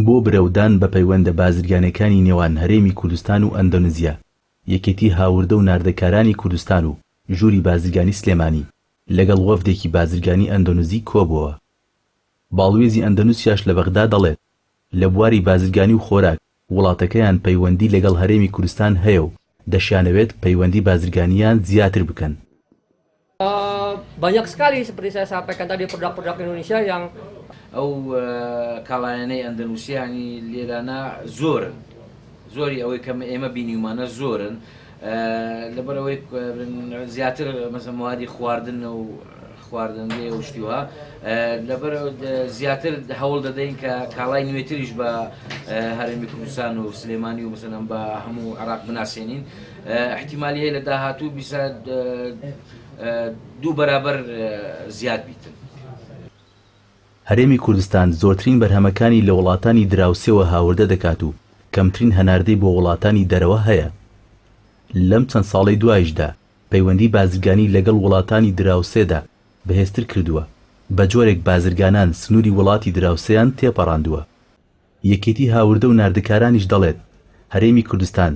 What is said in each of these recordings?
بۆ برەودان بە پەیوەندە بازرگانیەکانی نێوان هەرێمی کوردستان و ئەندەنوزیا، یەکێتی هاوردە و ناردەکارانی کوردستان و ژووری بازرگانی سلێمانی لەگەڵ وەفدێکی بازرگانی ئەندەنوزی کۆبووەوە. باڵوێزی ئەندەنوسیاش لە بەغدا دەڵێت، لە بواری بازرگانی و خۆراک وڵاتەکەیان پەیوەندی لەگەڵ هەرێمی کوردستان هەیە و دەشیانەوێت پەیوەندی بازرگانییان زیاتر بکەن. Banyak sekali seperti saya sampaikan tadi produk-produk Indonesia yang ئەو کاڵایانەی ئەندەنوسیانی لێرانە زۆرن، زۆری ئەوەی کە ئێمە بینیومانە زۆرن، لەبەرئەوەی زیاتر مەسەلەن موادی خواردن و خواردنگەیە و شتی وا لەبەر زیاتر هەوڵ دەدەین کە کاڵای نوێتریش بە هەرێمی کوردستان و سلێمانی و مەسەلەن بە هەموو عێراق بناسێنین احتیمالی هەیە لە داهاتوو بیسا دوو بەرابەر زیاد بیتن. هەرێمی کوردستان زۆرترین بەرهەمەکانی لە وڵاتانی دراوسێوە هاوردە دەکات و کەمترین هەناردەی بۆ وڵاتانی دەرەوە هەیە. لەم چەند ساڵەی دوایشدا پەیوەندی بازرگانی لەگەڵ وڵاتانی دراوسێدا بەهێزتر کردووە، بەجۆرێک بازرگانان سنووری وڵاتی دراوسێیان تێپەڕاندووە. یەکێتی هاوردە و ناردکارانیش دەڵێت، هەرێمی کوردستان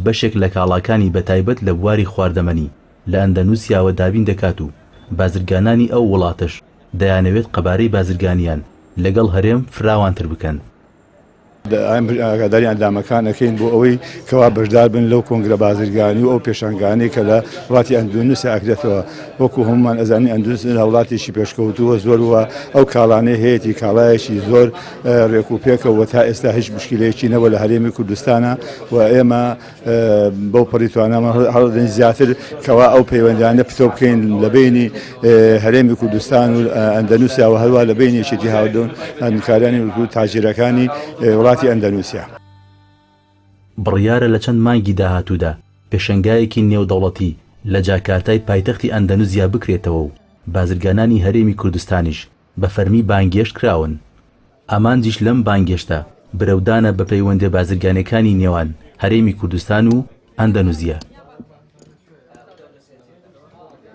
بەشێک لە کاڵاکانی بەتایبەت لە بواری خواردەمەنی لە ئەندەنوسیاوە دابین دەکات و بازرگانانی ئەو وڵاتەش دەیانەوێت قەبارەی بازرگانیان لەگەڵ هەرێم فراوانتر بکەن. ئاگاداری ئەندامەکان ئەکەین بۆ ئەوەی کەوا بەشدار بن لەو کۆنگرە بازرگانی و ئەو پێشانگانەی کە لە وڵاتی ئەندونوسیا ئەکرێتەوە وەکو هەمومان ئەزانین ئەندونس لە وڵاتێکی پێشکەوتووە زۆر وە ئەو کاڵانەی هەیەی کاڵایەکی زۆر ڕێک و پێکە و تا ئێستا هیچ مشکلەیەکی نەبووە لە هەرێمی کوردستانە و ئێمە بەو پەڕی توانامان هەڵدەین زیاتر کەوا ئەو پەیوەندیانە پتەو بکەین لە بینی هەرێمی کوردستان و ئەندەنوسیا و هەروە لە بینی یەکێتی هاودۆن هاندکارانی و تاجیرەکانی وڵاتی ئەندەنوسیا. بڕیارە لە چەند مانگی داهاتوودا پێشەنگایەکی نێودەوڵەتی لە جاکارتای پایتەختی ئەندەنوزیا بکرێتەوە و بازرگانانی هەرێمی کوردستانیش بە فەرمی بانگێشت کراون. ئامانجیش لەم بانگێشتە برەودانە بە پەیوەندیە بازرگانیەکانی نێوان هەرێمی کوردستان و ئەندەنوزیا.